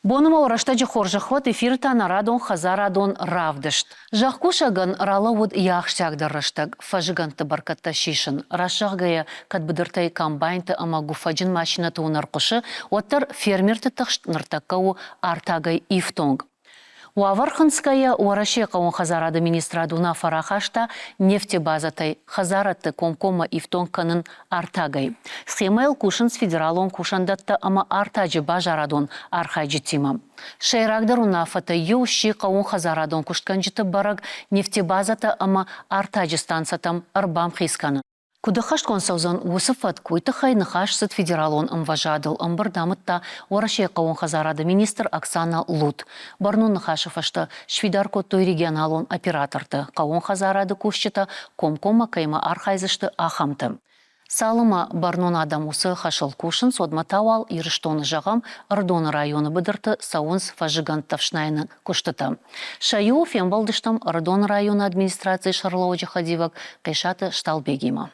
Бонымӕ рӕстӕджы хорзӕх уӕд эфиры та нӕ радон хӕдзарадон равдыст. Зӕхкусӕгӕн ралӕууыд йӕ ахсджиагдӕр рӕстӕг фӕзыгӕндты бӕркӕдтӕ сисын. Раст зӕгъгӕйӕ, кӕд быдыртӕй комбайнты ӕмӕ гуыффӕджын машинӕты уынӕр хъуысы, уӕддӕр фермерты тыхст ныртӕккӕ у артагӕй ифтонг. Уавӕр хынцгӕйӕ, Уӕрӕсейы хъӕууон хӕдзарады министрад уынаффӕ рахаста нефтебазӕтӕй хӕдзарадты комкоммӕ ифтонг кӕнын артагӕй. Схемӕйыл кусынц федералон кусӕндӕттӕ ӕмӕ артаджы базарадон архайджытимӕ. Сӕйрагдӕр уынаффӕтӕй иу сси хъӕууонхӕдзарадон куыстгӕнджыты бӕрӕг нефтебазӕтӕ ӕмӕ артаджы станцӕтӕм ӕрбамхиц кӕнын. Куыд ӕххӕстгонд цӕудзӕн уыцы фӕтк, уый тыххӕй ныхас цыд федералон ӕмвӕзадыл, ӕмбырд амыдта Уӕрӕсейы хъӕууон хӕдзарады министр Оксана Лут. Бӕрнон ныхасы фӕстӕ сфидар кодтой регионалон операторты, хъӕууон хӕдзарады кусджытӕ комкоммӕ кӕимӕ архайдзысты, ахӕмты. Цалынмӕ бӕрнон адӕм уыцы хӕсыл кусынц, уӕдмӕ та уал Ирыстоны, зӕгъӕм, Ӕрыдоны районы быдырты цӕуынц фӕззыгӕндтӕ ӕфснайыны куыстытӕ. Сӕ иуы фембӕлдыстӕм Ӕрыдоны районы администрацийы сӕргълӕууӕджы хӕдивӕг Хъесаты Сталбегимӕ.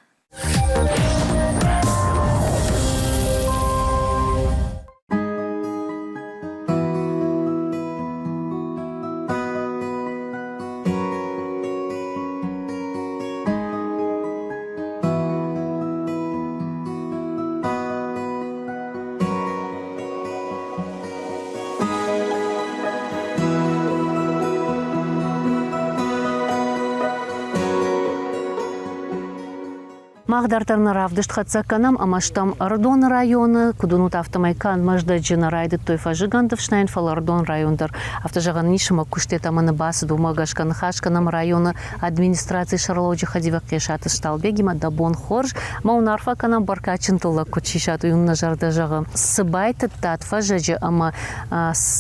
Мах дарддӕр нӕ равдыст хӕццӕ кӕнӕм ӕмӕ стӕм Ӕрыдоны районы. Куыд уынут, афтӕмӕй канд Мӕздӕджы нӕ райдыдтой фӕззыгӕнды ӕфснайын, фӕлӕ Ӕрыдоны район дӕр. Афтӕ зӕгъӕн ис, ӕмӕ куыстӕй ӕмӕ бацыд, уымӕ гӕсгӕ ныхас кӕнӕм районы администрацийы сӕргълӕууӕджы хӕдивӕг Хъесаты Сталбегимӕ. Дӕ бон хорз! Мӕ уын арфӕ кӕнӕм, бӕркадджын тыллӕг куыд сисат, уый уын нӕ зӕрдӕ зӕгъы. Цы байтыдтат фӕззӕджы ӕмӕ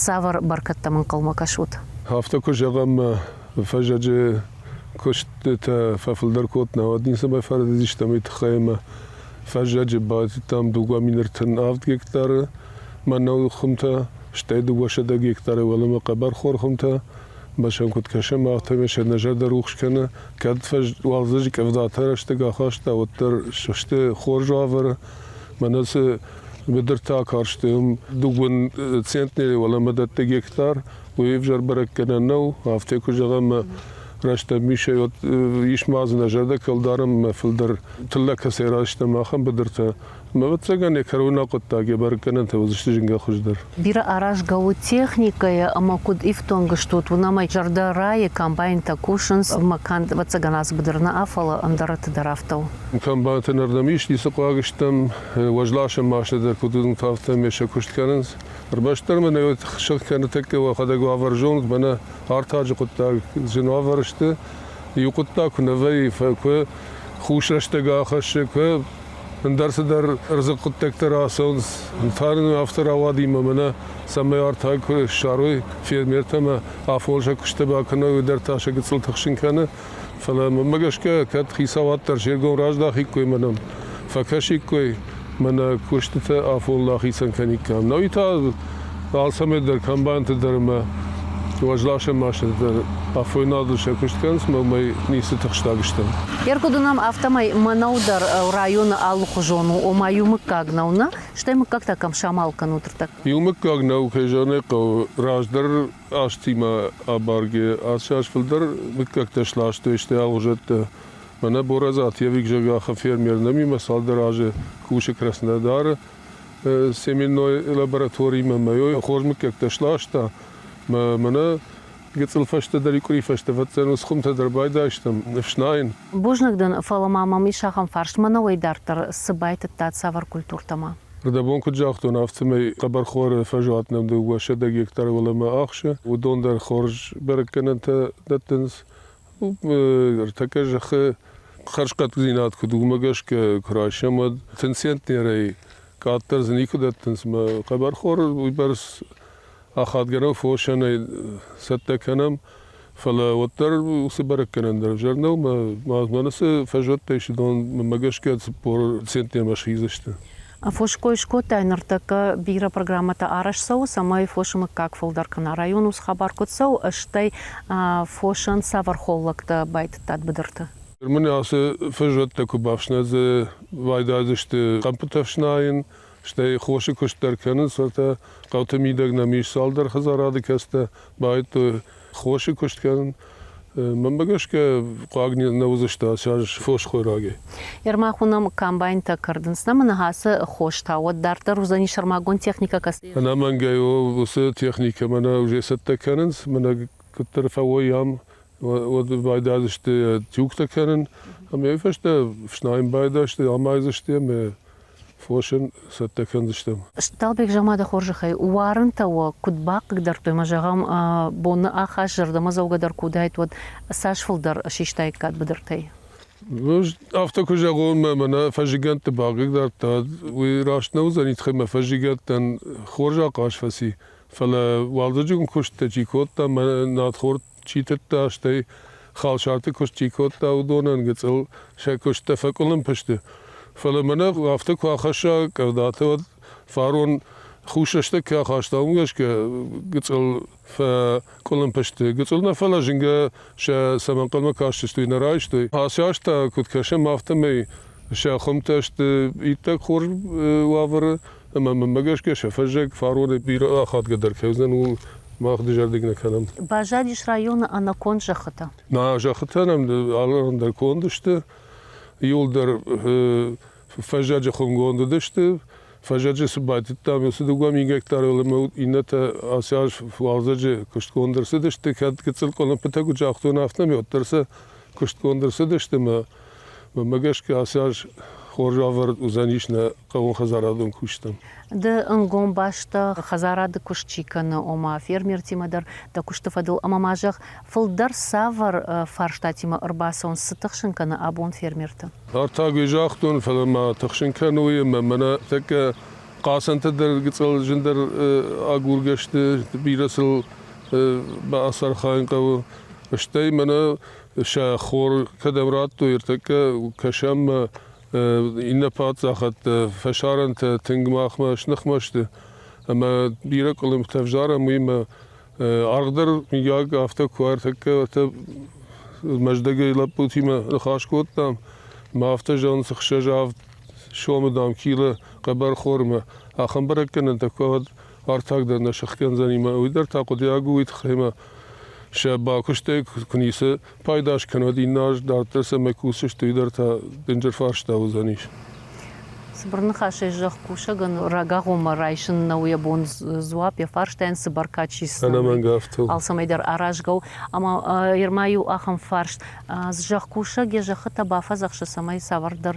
цавӕр бӕркӕдтӕм ӕнхъӕлмӕ кӕсут? Афтӕ куы зӕгъӕм, фӕззӕджы куыстытӕ фӕфылдӕр кодта, уӕд ницӕмӕй фӕрӕдыдыстӕм уый тыххӕй ӕмӕ фӕззӕджы байтыдтам 2 037 гектары мӕнӕуы хуымтӕ, стӕй 200 гектары уӕлӕмӕ хъӕбӕрхор хуымтӕ. Мӕ сӕм куыд кӕсӕм, афтӕмӕй сӕ нӕ зӕрдӕ рухс кӕны. Кӕд уалдзӕджы къӕвдатӕ рӕстӕг ахаста, уӕддӕр сты хорз уавӕры. Мӕнӕ цы быдыртӕ акарстой, уым дыууын центнеры уӕлӕмӕ дӕтты гектар. Уый ӕвзӕр бӕрӕггӕнӕн нӕу. Афтӕ куы зӕгъӕм, рӕстӕмбисӕй ис ма дзы нӕ зӕрдӕ кӕлдарӕм ӕмӕ фылдӕр тыллӕг кӕцӕй райстам, ахӕм быдыртӕ. Ӕмӕ ӕвӕццӕгӕн, йӕ кӕройнаг хъуыддаг йӕ бӕрӕггӕнӕнтӕ уыдзысты зынгӕ хуыздӕр. Бирӕ аразгӕ у техникӕйӕ ӕмӕ куыд ифтонг стут, уынӕм зӕрдӕ райы, комбайнтӕ кусынц ӕмӕ канд ӕвӕццӕгӕн ацы быдыр нӕ, фӕлӕ ӕндӕрты дӕр афтӕ у. Комбайнтӕ нырдӕм ис, ницы хъуаг стӕм, уӕзласӕн машинӕ дӕр куыд уыдон, афтӕ сӕ куыст кӕнынц. Ӕрмӕстдӕр мӕнӕ сыгъд кӕны тӕккӕ уӕхӕдӕг уавӕр зонут, мӕнӕ артаджы хъуыддаг зын уавӕр сты. Иу хъуыддаг куы нӕ вӕййы, куы хус рӕстӕг ахӕссы, куы ӕндӕр цыдӕр ӕрдзы хъуыддӕгтӕ рацӕуынц. Та нын афтӕ рауадимӕ мӕнӕ цӕмӕй артаг куы ссарой фермертӕ ӕмӕ афон сӕ куысты бакӕной, уый дӕр та сӕ гыццыл тыхсын кӕны. Фӕлӕ мӕнмӕ гӕсгӕ, кӕд хицауад дӕр се ргом раздахиккой мӕнӕн, фӕкӕсиккой, мӕнӕ куыстытӕ афоныл ахицӕн кӕниккам. Науи та алцӕмӕй дӕр комбайнты дӕр ӕмӕ уӕзласӕн машинӕты дӕр афойнадыл сӕ куыст кӕнынц ӕмӕ уымӕй ницы тыхстаг стӕм. Ӕрхъуыды нӕм афтӕмӕй мӕнӕу дӕр районы алыхуызон у, ома иу мыггаг нӕу, нӕ? Стӕй мыггӕгтӕ кӕм самал кӕнут ӕртӕккӕ? Иу мыггаг нӕу, кӕй зӕгъын ӕй хъӕуы, раздӕр азтимӕ абаргӕ ацы аз фылдӕр мыггӕгтӕ сластой, стӕй алгъуызӕттӕ. Мӕнӕ Боразаты Евик зӕгъы, фермер нӕмимӕ цалдӕр азы кусы Краснодары семенной лабораторимӕ мӕ хорз мыггӕгтӕ сласта. Мӕнӕ гыццыл фӕстӕдӕр, къуыри фӕстӕ фӕццӕн уыцы хуымтӕ дӕр байдайстӕм ӕфснайын. Бузныг дын, фӕлӕ ма мӕм ис ахӕм фарст, мӕнӕуӕй дарддӕр цы байтыдтат, цавӕр культуртӕмӕ? Рдӕбон куыд загътон, афтӕмӕй хъӕбӕрхоры фӕзуат нӕм 200 гектары уӕлӕмӕ ахсы. Уыдон дӕр хорз бӕрӕггӕнӕнтӕ дӕттынц. Ӕртӕккӕ зӕххы хӕрзхъӕддзинад куыд у, уымӕ гӕсгӕ куы райсӕм, уӕд центнерӕй къаддӕр дзы никуы дӕттынц. Мӕ хъӕбӕрхор уыйбӕрц ахадгӕ нӕу, фосӕн ӕй цӕттӕ кӕнӕм. Фӕлӕ уӕддӕр уыцы бӕрӕггӕнӕн дӕр ӕвзӕр нӕу. Мӕнӕ цы фӕзуӕттӕ ис, уыдон мӕнмӕ гӕсгӕ 40 центнермӕ схиздзысты. Фосы кой скодтай, ныртӕккӕ бирӕ программӕтӕ арӕзт цӕуы, цӕмӕй фосы мыггаг фылдӕр кӕна. Районы уыцы хабар куыд цӕуы, стӕй фосӕн цавӕр холлӕгтӕ байтыдтат быдырты? Мын ацы фӕзуӕттӕ куы бафснайдзысты хъӕмпытӕ ӕфснайын, Стӕй хосы куыст дӕр кӕнынц, уӕртӕ хъӕуты мидӕг нӕм ис цалдӕр хӕдзарады, кӕцытӕ байдыдтой хосы куыст кӕнын. Мӕнмӕ гӕсгӕ хъуаг нӕ уыдзысты ацы аз фосхойрагӕй. Ермак уынӕм комбайнтӕ кӕрдынц нӕ мӕнӕ ацы хос та уӕд дарддӕр уыдзӕни сӕрмагонд техникӕ кӕцы. Ӕнӕмӕнгӕй уыцы техникӕ мӕнӕ уже цӕттӕ кӕнынц, мӕнӕ куыддӕр фӕуой ам, уӕд байдайдзысты тюктӕ кӕнын, ӕмӕ уый фӕстӕ фснайын байдайдзысты, амайдзысты ӕмӕ фосӕн цӕттӕ кӕндзыстӕм. Сталбег зӕгъ-ма дӕ хорзӕхӕй, уарынтӕ уӕ куыд бахъыгдардтой ӕмӕ зӕгъӕм, боны ахаст зӕрдӕмӕдзӕугӕдӕр куы уыдаид, уӕд цас фылдӕр систаиккат быдыртӕй? Афтӕ куы зӕгъон, мӕнӕ фӕззыгӕндты бахъыгдардта, уый раст нӕ уыдзӕни, тыххӕй мӕ фӕззыгӕндтӕн хорз ахъаз фӕци. Фӕлӕ уалдзӕджы куысттӕ чи кодта, мӕ надхор чи тыдта, стӕй халсарты куыст чи кодта, уыдонӕн гыццыл сӕ куысттӕ фӕкъуылымпы сты. Фӕлӕ мӕнӕ афтӕ куы ахӕсса къӕвдатӕ, уӕд фарон хус рӕстӕг куы ахаста, уымӕ гӕсгӕ гыццыл фӕкъуылымпы сты. Гыццыл нӕ, фӕлӕ зынгӕ сӕ цӕмӕ ӕнхъӕлмӕ кастысты, уый нӕ райстой. Ацы аз та, куыд кӕсӕм, афтӕмӕй сӕ хуымтӕ сты иттӕг хорз уавӕры ӕмӕ мӕнмӕ гӕсгӕ сӕ фӕззӕг фароны бирӕ ахадгӕдӕр кӕй уыдзӕн, ууыл мах дызӕрдыг нӕ кӕнӕм. Баззадис районы ӕнӕконд зӕххытӕ? Нӕ зӕххытӕ нӕм алы дӕр конд сты. Иуылдӕр фӕззӕджы хуымгонд уыдысты. Фӕззӕджы цы байтыдтам, уыцы 2 000 гектарыл ӕмӕ иннӕтӕ ацы аз уалдзӕджы куыстгонд ӕрцыдысты. Кӕд гыццыл къуылымпытӕ куыд загътон, афтӕмӕй уӕддӕр сӕ куыстгонд ӕрцыдысты ӕмӕ мӕнмӕ гӕсгӕ ацы аз хорз ӕвӕрд уыдзӕнис нӕ хъӕууонхӕдзарадон куыстӕн. Ды ӕнгом бӕстӕ хӕдзарады куыст чи кӕны, ома фермертимӕ дӕр дӕ куысты фӕдыл ӕмӕ ма зӕгъ, фылдӕр цавӕр фарстатимӕ ӕрбацӕуынц, цы тыхсын кӕны абон фермерты? Артаг уый загътон, фӕлӕ ма тыхсын кӕны уый ӕмӕ мӕнӕ тӕккӕ хъацӕнтӕ дӕр гыццыл зындӕр агургӕ сты, бирӕ сыл бацархайын хъӕуы. Стӕй мӕнӕ сӕ хор кӕдӕм радтой, ӕртӕккӕ кӕсӕм иннӕ паддзахӕдтӕ, фӕсарӕнтӕ тынг махмӕ сныхмӕ сты ӕмӕ бирӕ къуылымптӕ ӕвзарӕм, уыимӕ аргъ дӕр мыййаг афтӕ куы ӕртӕккӕ Мӕздӕгӕй лӕппутимӕ ныхас кодтам, ӕмӕ афтӕ зӕгъынц, 6-7 сомы, дам, кило хъӕбӕрхормӕ. Ахӕм бӕрӕггӕнӕнтӕ куы уӕд артаг дӕр нӕ сыхгӕндзӕни ӕмӕ уый дӕр та хъуыдиаг у, уый тыххӕй ӕмӕ сӕ бакуыстӕй куы ницы пайда скӕнӕд, иннӕ аз дарддӕр цӕмӕй кусдзысты, уый дӕр та дынджыр фарста уыдзӕнис. Цыбыр ныхасӕй зӕхкусӕгӕн рагагъоммӕ райсын нӕу йӕ бон дзуапп, йӕ фарстайӕн цы бӕркад сисдзӕн, Ӕнӕмӕнг афтӕ у. Алцӕмӕй дӕр аразгӕ у. Ӕмӕ ерма иу ахӕм фарст. Зӕхкусӕг йӕ зӕххытӕ бафӕдзӕхсы, цӕмӕй цавӕрдӕр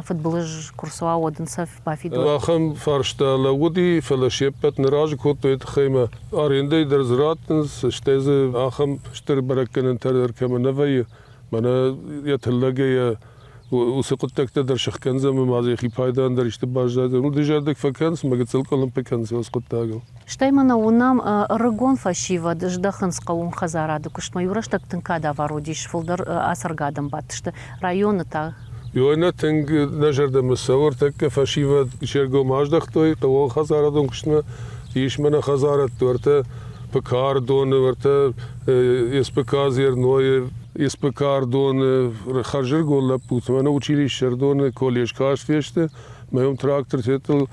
фыдбылыз куы рцӕуа, уӕд ын сӕ бафидой? Ахӕм фарста лӕууыди, фӕлӕ се ппӕт нӕ разы кодтой тыххӕй ӕмӕ арендӕйы дӕр дзы раттынц, стӕй дзы ахӕм стыр бӕрӕггӕнӕнтӕ дӕр кӕмӕ нӕ вӕййы. Мӕнӕ йӕ тыллӕгӕй йӕ уыцы хъуыддӕгтӕ дӕр сыхгӕндзӕн ӕмӕ ма дзы йӕхи пайдайӕн дӕр исты баззайдзӕн. Уый дызӕрдыг фӕкӕнынц ӕмӕ гыццыл къуылымпы кӕнынц уыцы хъуыддагыл. Стӕй мӕнӕ уынӕм, ӕрыгон фӕсивӕд здӕхынц хъӕууон хӕдзарады куыстмӕ. Иу рӕстӕг тынг кадавар уыдис, фылдӕр ацӕргӕ адӕм бадтысты. Районы та? Иуӕй тынг нӕ зӕрдӕмӕ цӕуы, ӕртӕккӕ фӕсивӕд се ргом аздӕхтой хъӕууон хӕдзарадон куыстмӕ. Ис мӕнӕ хӕдзарӕдты ӕртӕ ПК-ӕрдоны, ӕртӕ СПК-зернойы, СПК-ӕрдоны хӕрзӕрыгон лӕппутӕ мӕнӕ училище ӕрдоны колледж каст фесты, мӕ уым трактортыл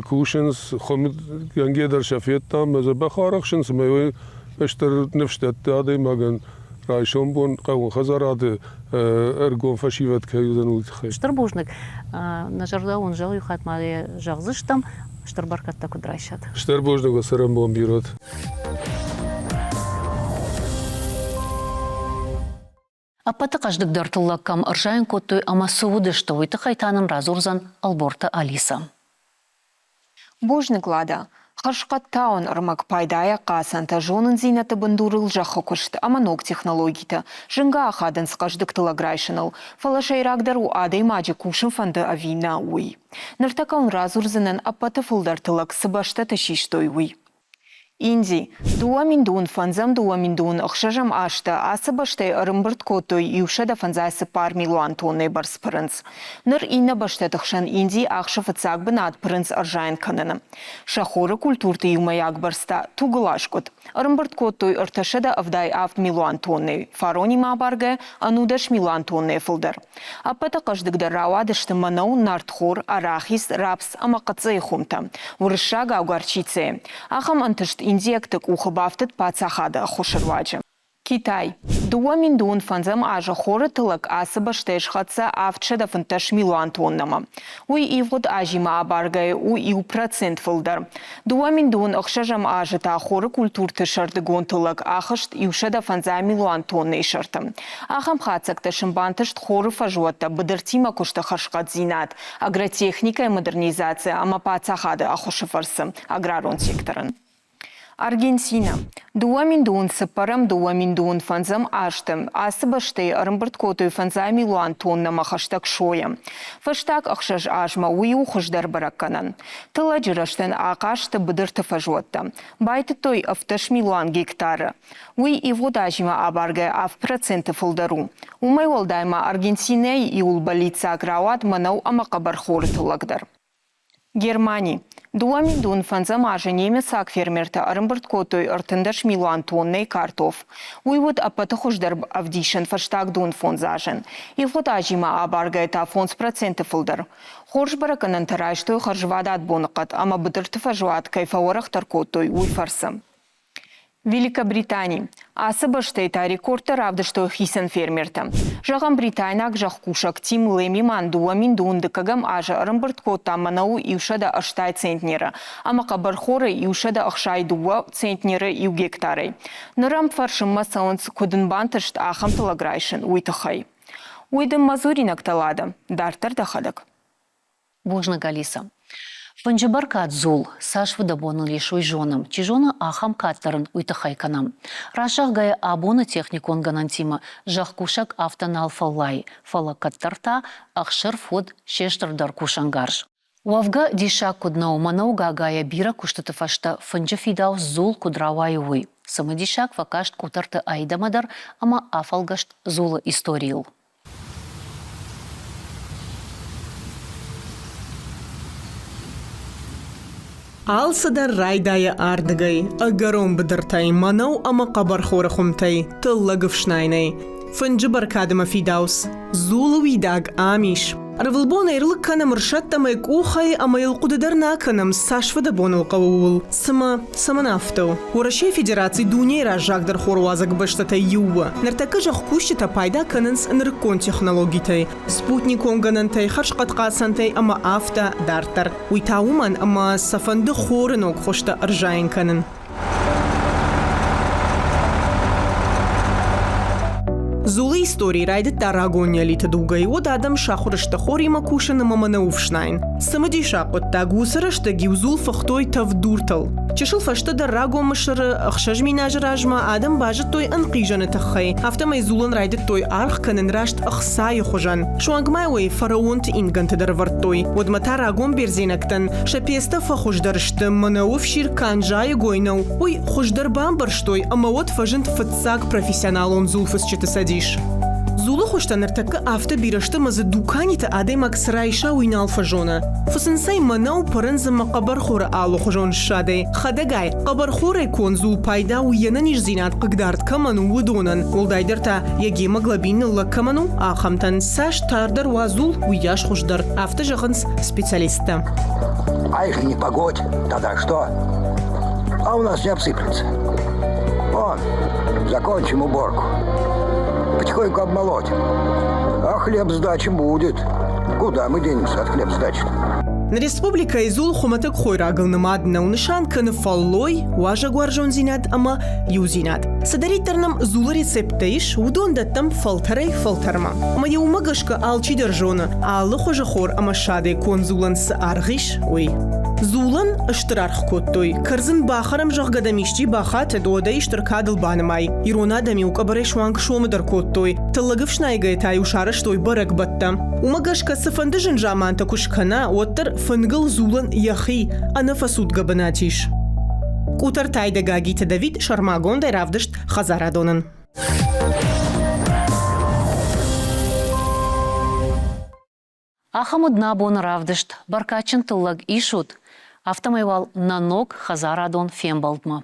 кусынц, хуымгӕнгӕ дӕр сӕ федтам, мӕ дзӕбӕх арӕхсынц, ӕмӕ уый стыр ныфс дӕтты адӕймагӕн райсом бон хъӕууон хӕдзарады ӕргом фӕсивӕд кӕй уыдзӕн, уый тыххӕй. Стыр бузныг. Нӕ зӕрдӕ уын зӕгъы, иу хатт ма йӕ зӕгъдзыстӕм, стыр бӕркӕдтӕ куыд райсат. Стыр бузныг уӕ цӕрӕнбон бирӕт. Ӕппӕты хъӕздыгдӕр тыллӕг кӕм ӕрзайын кодтой ӕмӕ цы уыдысты, уый тыххӕй та нын радзурдзӕн Ӕлборты Алисӕ. Бузныг, Лада. Хӕрзхъӕд тауӕн ӕрмӕг пайдайӕ хъацӕнтӕ, зонындзинӕдты бындурыл зӕххы куыст ӕмӕ ног технологитӕ зынгӕ ахадынц хъӕздыг тыллӕг райсыныл. Фӕлӕ сӕйрагдӕр у адӕймаджы кусын фӕнды ӕви нӕ, уый. Ныртӕккӕ уын радзурдзынӕн, ӕппӕты фылдӕр тыллӕг цы бӕстӕты систой, уый. Инди. 2005-ӕм, 2006-ӕм азты ацы бӕстӕйы ӕрӕмбырд кодтой 154 милуан тоннӕйы бӕрц пырындз. Ныр иннӕ бӕстӕты хсӕн Инди ахсы фыццаг бынат пырындз ӕрзайын кӕныны. Сӕ хоры культурты иумӕйаг бӕрц та тугыл аскъуыд. Ӕрӕмбырд кодтой 377 милуан тоннӕйы, фаронимӕ абаргӕ 11 милуан тоннӕйы фылдӕр. Ӕппӕты хъӕздыгдӕр рауадысты мӕнӕу, нартхор, арахис, рапс ӕмӕ хъыцъыйы хуымтӕ, уырыссагау горчицӕйы. Ахӕм ӕнтыст индийӕгты къухы бафтыд паддзахады ӕххуысы руаджы. Китай. 2005 азы хоры тыллӕг ацы бӕстӕйы схӕццӕ 715 милуан тоннӕмӕ. Уый ивгъуыд азимӕ абаргӕйӕ у 1% фылдӕр. 2006 азы та хоры культурты сӕрдыгон тыллӕг ахызт 150 милуан тоннӕйы сӕрты. Ахӕм хатдзӕгтӕ сын бантыст хоры фӕзуӕттӕ быдыртимӕ куысты хӕрзхъӕддзинад, агротехникӕйы модернизаци ӕмӕ паддзахады ӕххуысы фӕрцы аграрон секторӕн. Аргентинӕ. 2004-ӕм, 2005-ӕм азты ацы бӕстӕйы ӕрӕмбырд кодтой фӕндзай милуан тоннӕмӕ хӕстӕг сойӕ. Фӕстаг ӕхсӕз азмӕ уый у хуыздӕр бӕрӕггӕнӕн. Тыллӕджы рӕзтӕн ахъаз сты быдырты фӕзуӕттӕ. Байтыдтой 17 милуан гектары. Уый ивгъуыд азимӕ абаргӕ 7% фылдӕр у. Уымӕй уӕлдай ма Аргентинӕйы иуыл бӕллиццаг рауад мӕнӕу ӕмӕ хъӕбӕрхоры тыллӕг дӕр. Германи. 2005 азы немыцаг фермертӕ ӕрӕмбырд кодтой 13 милуан тоннӕйы картоф. Уый уыд ӕппӕты хуыздӕр ӕвдисӕн фӕстаг дон фондз азӕн. Ивгъуыд азимӕ абаргӕйӕ та 5% фылдӕр. Хорз бӕрӕггӕнӕнтӕ райстой хӕрзвадат боныхъӕд ӕмӕ быдырты фӕзуат кӕй фӕуӕрӕхдӕр кодтой, уый фӕрцы. Великобритани. Ацы бӕстӕйы та рекордтӕ равдыстой хицӕн фермертӕ. Зӕгъӕм, бритайнаг зӕхкусӕг Тим Лемиман 2002 дыккӕгӕм азы ӕрӕмбырд кодта мӕнӕуы 180 центнеры ӕмӕ хъӕбӕрхоры 162 центнеры иу гектарӕй. Ныр ӕм фӕрсынмӕ цӕуынц, куыд ын бантыст ахӕм тыллӕг райсын, уый тыххӕй. Уый дын мӕ дзуринӕгтӕ, Лада. Дарддӕр дӕхӕдӕг. Бузныг, Алиса. Фынджы бӕркад дзул, цас фыдӕбон ыл ис, уый зонӕм. Чи зоны, ахӕм кад дӕр ын уый тыххӕй кӕнӕм. Раст зӕгъгӕйӕ, абоны техникон гӕнӕнтимӕ зӕхкусӕг афтӕ нал фӕллайы, фӕлӕ кӕддӕр та ӕхсырф уыд се стырдӕр кусӕнгарз. Уӕвгӕ, диссаг куыд нӕу, мӕнӕу гагайӕ бирӕ куыстыты фӕстӕ фынджы фидауц дзул куыд рауайы, уый. Цымыдисаг фӕкаст къутӕрты Аидӕмӕ дӕр ӕмӕ афӕлгӕст дзулы историйыл. Алцыдӕр райдайы ардыгӕй, ӕгӕрон быдыртӕй, мӕнӕу ӕмӕ хъӕбӕрхоры хуымтӕй, тыллӕг ӕфснайынӕй. Фынджы бӕркадмӕ фидауц, дзулы уидаг ам ис. Ӕрвылбон ӕрлыг кӕнӕм ӕрсӕттӕм ӕй къухӕй ӕмӕ йыл хъуыды дӕр нӕ кӕнӕм, цас фыдӕбон ыл хъӕуы, ууыл. Цымӕ, цӕмӕн афтӕ у? Уӕрӕсейы Федераци дунейы раззагдӕр хоруадзӕг бӕстӕтӕй иу у. Ныртӕккӕ зӕхкусджытӕ пайда кӕнынц нырыккон технологитӕй, спутникон гӕнӕнтӕй, хӕрзхъӕд хъацӕнтӕй ӕмӕ афтӕ дарддӕр. Уый та уымӕн, ӕмӕ сӕ фӕнды хоры ног хуызтӕ ӕрзайын кӕнын. Дзулы истори райдыдта рагон неолиты дугӕй, уӕд адӕм сахуыр сты хоримӕ кусын ӕмӕ мӕнӕу ӕфснайын. Цымыдисаг хъуыддаг уыцы рӕстӕг-иу дзул фыхтой тӕвд-дуртыл. Чысыл фӕстӕдӕр рагон Мысыры 6000 азы размӕ адӕм базыдтой ӕнхъизӕны тыххӕй, афтӕмӕй дзулӕн райдыдтой аргъ кӕнын раст ӕхцайы хуызӕн. Суанг ма уый фараонты ингӕнты дӕр ӕвӕрдтой. Уӕдмӕ та рагон бердзенӕгтӕн сӕ пецтӕ фӕхуыздӕр сты, мӕнӕуы ӕфсир канд зайӕгой нӕу, уый хуыздӕр бамбӕрстой ӕмӕ уӕд фӕзынд фыццаг профессионалон дзулфыцджыты цӕдис. Дзулы хуызтӕ ныртӕккӕ афтӕ бирӕ сты ӕмӕ дзы дуканиты адӕймаг цы райса, уый нал фӕзоны. Фыцынцӕй мӕнӕу, пырындз ӕмӕ хъӕбӕрхоры алыхуызон ссадӕй, хӕдӕгай, хъӕбӕрхорӕй конд дзул пайда у йе нӕниздзинад хъыгдард кӕмӕн у, уыдонӕн, уӕлдайдӕр та йӕ гемоглобин ныллӕг кӕмӕн у, ахӕмтӕн. Цас тардӕр уа дзул, уыйас хуыздӕр, афтӕ зӕгъынц специалисттӕ. А если не погодь, тогда что? А у нас не обсыплется. Вон, закончим уборку. Потихоньку обмолотим. А хлеб сдачи будет. Куда мы денемся от хлеб сдачи-то? Нӕ республикӕйы дзул хуымӕтӕг хойрагыл нымад нӕу нысан кӕны фӕллой, уазӕгуарзондзинад ӕмӕ иудзинад. Цыдӕриддӕр нӕм дзулы рецепттӕ ис, уыдон дӕттӕм фӕлтӕрӕй-фӕлтӕрмӕ. Ӕмӕ йӕ уымӕ гӕсгӕ алчидӕр зоны, алы хуызы хор ӕмӕ ссадӕй конд дзулӕн цы аргъ ис, уый. Дзулӕн стыр аргъ кодтой. Кӕрдзын бахӕрӕм, зӕгъгӕ дӕм исчи бахатыд, уӕд ӕй стыр кадыл банымай. Ирон адӕм-иу къӕбӕрӕй суанг сомы дӕр кодтой. Тыллӕг ӕфснайгӕйӕ та-иу сарӕзтой бӕрӕгбӕттӕ. Уымӕ гӕсгӕ цыфӕнды зын замантӕ куы скӕна, уӕддӕр фынгыл дзулӕн йӕхи ӕнӕфӕцудгӕ бынат ис. Къутӕртӕй Гагиты Давид сӕрмагондӕй равдыст хӕдзарадонӕн. Ахӕм уыд нӕ абоны равдыст. Бӕркадджын тыллӕг исут, афтӕмӕй уал нӕ ног хӕдзарадон фембӕлдмӕ.